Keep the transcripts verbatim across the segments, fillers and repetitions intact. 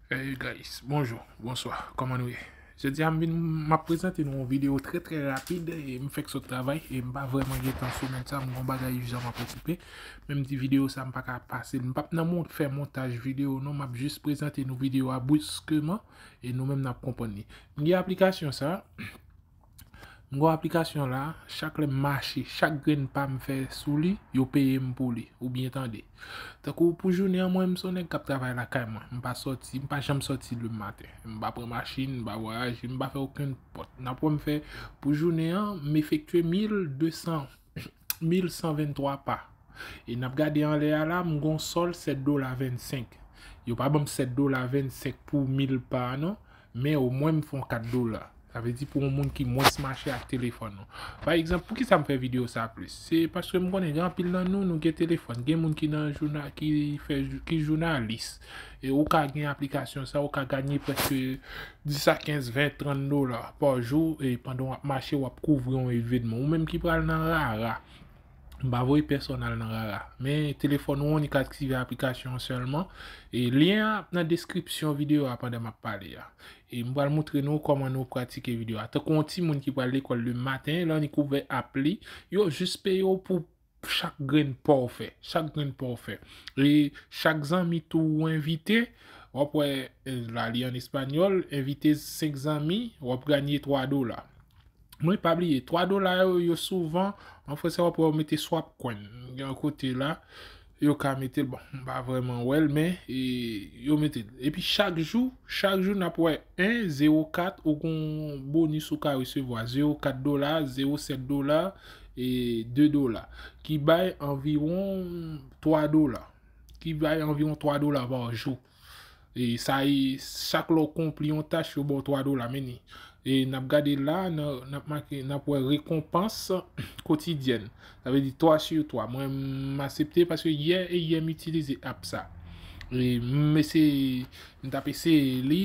Hey guys, bonjou, bonswa, kòman nou ye? Jodi a m vin, m ap prezante nou yon videyo trè trè rapid. E m fèk sot travay e m pa vrèman gen tan semèn sa, m gon bagay ijan m ap okipe. Men m di videyo sa m pa ka pase l, m p ap nan mont fè montaj videyo non, m ap jis prezante nou videyo a briskeman e nou menm n ap konprann li. M gen aplikasyon sa, m gon aplikasyon la, chak lè m mache, chak grenn pa m fè sou li, yo peye m pou li, ou byen tande. Tankou pou jounen an, mwen m se yon nèg k ap travay lakay mwen, m pa sòti, m pa janm sòti le maten, m pa pran machin, m pa vwayaje, m pa fè okenn pòt. N ap wè m fè, pou jounen an, m efektye mil de san, mil san venntwa pa. E n ap gade anlè a la, m gon sòl sèt dola vennsenk. Yo pa ban m sèt dola vennsenk pou mil pa non, men omwen m fè yon kat dola. Sa vle di pou yon moun ki mwens mache ak telefòn ou. Pa egzanp, poukisa m fè videyo sa plis? Se paske m konnen gen anpil nan nou, nou gen telefòn. Gen moun ki nan jounal, ki fè, ki jounalis. E ou ka gen aplikasyon sa, ou ka ganye prèske dis a kenz, ven, trant dola pa jou, e pandan w ap mache, w ap kouvri yon evenman. Ou menm ki pral nan rara, m pa voye pèsonn al nan rara. Men telefòn ou an, li ka aktive aplikasyon an sèlman. E lyen an ap nan deskripsyon videyo a pandan m ap pale a. E m pral moutre nou kòman nou pratike videyo a. Tankou yon timoun ki pral lekòl le maten, lè li k ouvè app li, yo jis peye w pou chak grenn pa w fè. Chak grenn pa w fè. E chak zanmi tou ou envite, w ap wè, e, la li an espanyòl, envite senk zanmi, w ap ganye twa dola. Mwen pa bliye, twa dola yo, yo souvan, an fransè w ap wè yo mete swap coin. Gen yon kote la, yo ka mete l, bon, m pa vrèman wè l, men e, yo mete l. Epi chak jou, chak jou n ap wè en, zewo kat, ou gon bonis ou ka resevwa, zewo kat dola, zewo sèt dola, e de dola, ki bay anviwon twa dola. Ki bay anviwon twa dola pa jou. E sa e, chak lè w konpli yon tach, yo ba w twa dola, men ni. E n ap gade la, n a- n ap make, n ap wè rekonpans kotidyèn. Sa vle di twa sou twa. Mwen, m aksepte paske yè e yè m itilize app sa. E m eseye, m t ap eseye li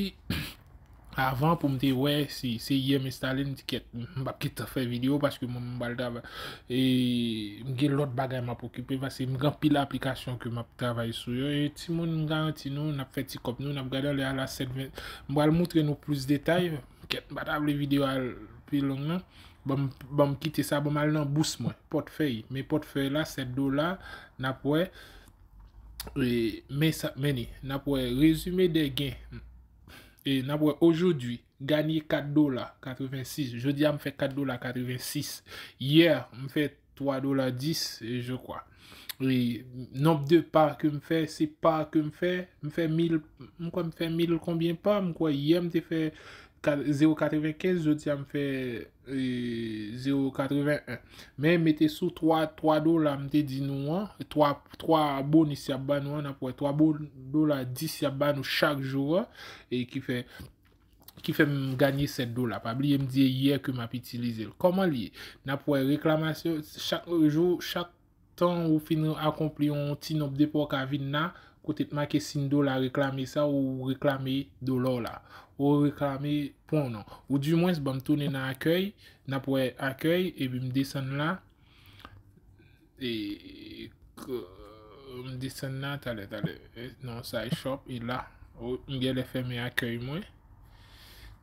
avan pou m te wè si se yè m enstale, m di kèt, m p ap gentan fè videyo paske mwen m pral travay. E m gen lòt bagay m ap okipe paske m gen anpil aplikasyon ke m ap travay sou yo. E timoun, m garanti nou, n ap fè ti kòb nou, n ap gade anlè a la sèt ven. M pral moutre nou plis detay. Kèt, m pa ta vle videyo a pi long non. Ban m, ban m kite sa, ban m al nan bous mwen. Pòtfèy. Men pòtfèy la, sèt dola, n ap wè. E, men sa, men ni, n ap wè rezime de gen. E n ap wè aujourd'hui, gagné kat dola katrevensis. Jodi a, m fè kat dola katrevensis. Yè, m fè twa dola dis, e, je crois. E nonb de pa ke m fè, se pa ke m fè, m fè mil, m kwè m fè mil konbyen pa, m kwè yè m te fè kat- zewo katrevenkenz, jodi a m fè, e, zewo katreven en. Men mete sou twa, twa dola m te di nou an, twa, twa bonis y ap ba nou an, n ap wè twa bo- dola dis y ap ba nou chak jou an, e ki fè, ki fè m ganye sèt dola. Pa bliye m di e yè ke m ap itilize l. Kòman l ye? N ap wè reklamasyon, chak jou, chak tan ou fin akonpli yon ti nonb de pa w ka vin la, kote t make siy dola reklame sa, ou reklame dola w la. Ou reklame pwen w nan. Ou dimwens, ban m tounen nan akèy, n ap wè akèy, epi m desann la. E, k- m desann la, talè, talè. E, non, sa e shop, e la. O, m genlè fèmen akèy mwen.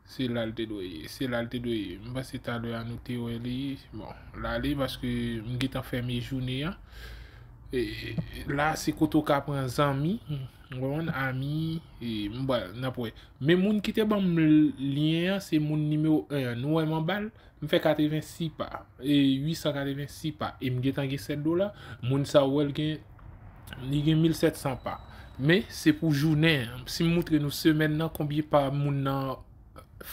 Se la l te dwe ye. Se la l te dwe ye. M panse talè a nou te wè li. Bon, la li paske m gentan fèmen jounen an. E, la se kote w ka pran zanmi. Ou konprann? Ami. E, m ba, n ap wè. Men moun ki te ban m l- lyen an, se moun nimewo en an. Nou wè m anba l? M fè katrevensis pa. E, uit san katrevensis pa. E m gentan gen sèt dola. Moun sa w wè l gen, li gen mil sèt san pa. Men, se pou jounen an. Si m moutre nou semèn nan, konbyen pa moun nan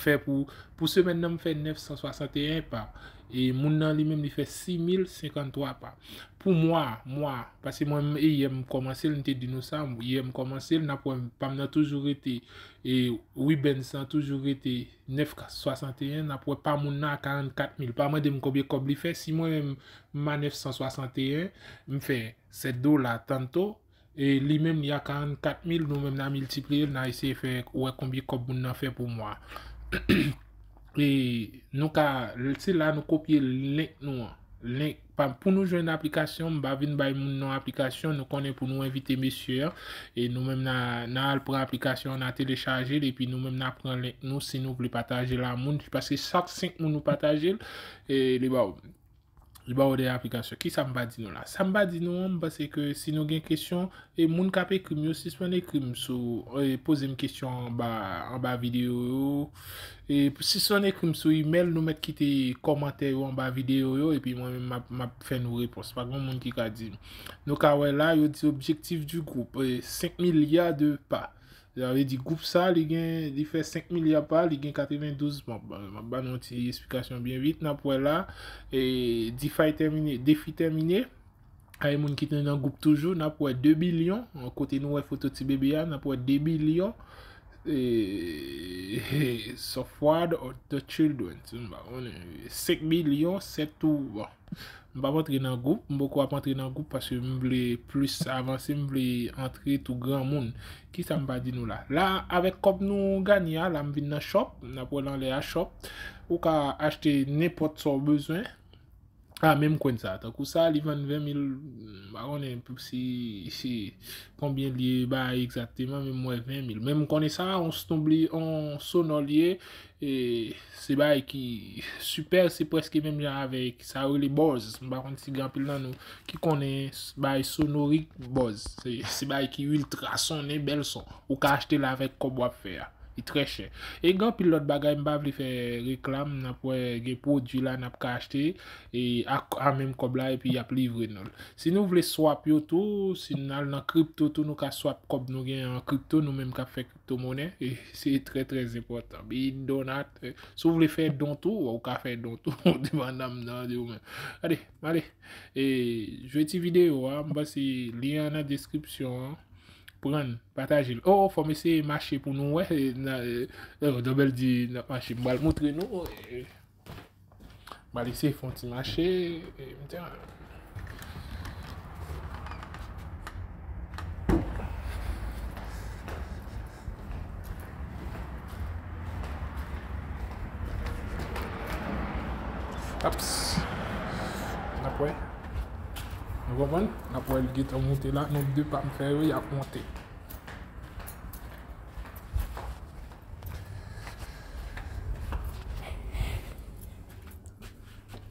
fè pou, pou semèn nan, m fè nèf san swasanteyen pa. E moun nan li menm, li fè sis mil senkanntwa pa. Pou mwa, mwa, paske mwen, m- e yè m kòmanse l, m te di nou sa, yè m kòmanse l, n ap wè, pa m nan toujou rete, e Wibens lan toujou rete nèf san swasanteyen, n ap wè pa moun nan a karannkat mil. Pa mande m konbyen kòb li fè, si mwen menm, m a nèf san swasanteyen, m fè sèt dola tanto, e li menm li a karannkat mil, nou menm n a miltipliye l, n a eseye fè wè konbyen kòb moun nan fè pou mwa. E nou ka, se la nou kopye link nou an. link pa pou nou jwenn aplikasyon, m pa vin bay moun non aplikasyon, nou konnen pou nou envite mesye an, e nou menm na, na al pran aplikasyon an, na telechaje l, epi nou menm na pran link nou si nou vle pataje l a moun, paske chak senk moun ou pataje l, e li ba w, li ba w de aplikasyon. Kisa m pa di nou la? Sa m pa di nou an, m panse ke si nou gen kesyon, e moun k ap ekri m yo, sispann ekri m sou, e poze m kesyon anba, anba videyo yo. E sispann ekri m sou imèl, nou mèt kite kòmantè yo anba videyo yo, epi mwen menm m ap, m ap fè nou repons. Pa gen moun ki ka di m. Nou ka wè la, yo di objectif du groupe, e, cinq milliards de pas. Sa vle di gwoup sa, li gen, li fè senk milya pa, li gen katrevendouz manm. M ap ba nou yon ti esplikasyon byen vit. N ap wè la, e, defi tèmine, defi tèmine. Ay moun ki te nan gwoup toujou, n ap wè de bilyon, kote nou wè foto ti bebe a, n ap wè de bilyon, e, so far the children, senk bilyon, se tou, bon. M p ap antre nan gwoup, m poko ap antre nan gwoup paske m vle plis avanse, m vle antre tou granmoun. Kisa m pa di nou la? La, avèk kòb nou ganye a, la m vin nan shop, n ap wè l anlè a shop. Ou ka achte nenpòt sa w bezwen. A, menm kwenn sa, tankou sa, li vann ven mil, m pa konnen si, si, konbyen li ye ba egzakteman, men m wè ven mil. Men m konnen sa, on snoubli, on sonò li ye, e se bagay ki sipè, se prèske menm jan avèk sa yo rele buzz. M pa konn si gen anpil nan nou ki konnen s-, bagay sonorik buzz. Se, se bagay ki iltra sonnen, bèl son. Ou ka achte l avèk kòb w ap fè a. Li trè chè. E gen anpil lòt bagay, m pa vle fè reklam, n ap wè gen pwodui la n ap ka achte, e a, a menm kòb la, epi y ap livre nou l. Si nou vle swap yo tou, si n al nan kripto tou, nou ka swap kòb nou gen an kripto, nou menm k ap fè kriptomonè, e se trè, trè enpòtan. Be it donat, e, si w vle fè don tou, ou ka fè don tou, depandan nan de ou menm. Gade, m ale. E, jwe ti videyo a, m panse lyen an nan deskripsyon an. Pran l, pataje l. Oh, fò m eseye mache pou nou wè. E, nan, e, oh, Dobèl di n ap mache. M pral montre nou. E, m pral eseye fè yon ti mache. E, m te, Aps. N ap wè. Nou konprann? N ap wè l gentan monte la. Nonb de pa m fè yo, y ap monte.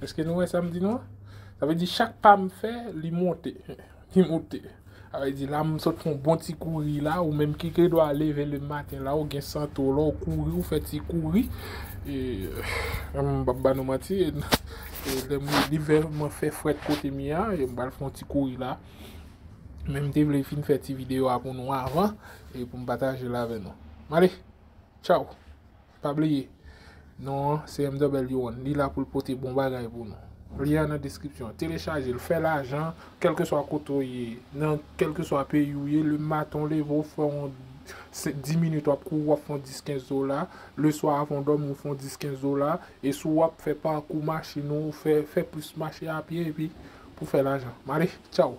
Èske nou wè sa m di nou an? Sa vle di chak pa m fè, li monte. Li monte. Sa vle di la m sot fè yon bon ti kouri la, ou menm ki gen dwa leve le maten la, ou gen sante w la, ou kouri, ou fè ti kouri. E, m p ap ba nou manti, e, e, lè m rive, mwen fè frèt kote m ye a, e m pral fè yon ti kouri la. Men m te vle fin fè ti videyo a pou nou avan, e pou m pataje l avè nou. M ale! Tchaw. Pa bliye, non an se M W one. Li la pou l pote bon bagay pou nou. Lyen an nan deskripsyon. Telechaje l, fè lajan, kèlkeswa kote w ye, nan kèlkeswa peyi w ye, le maten w leve, w fè yon se, dis minit w ap kouri, w ap fè yon dis kenz dola, le swa avan w dòmi, w fè yon dis kenz dola, e si w ap fè pakou machin ou, fè, fè plis mache a pye, epi pou fè lajan. M ale, tchaw.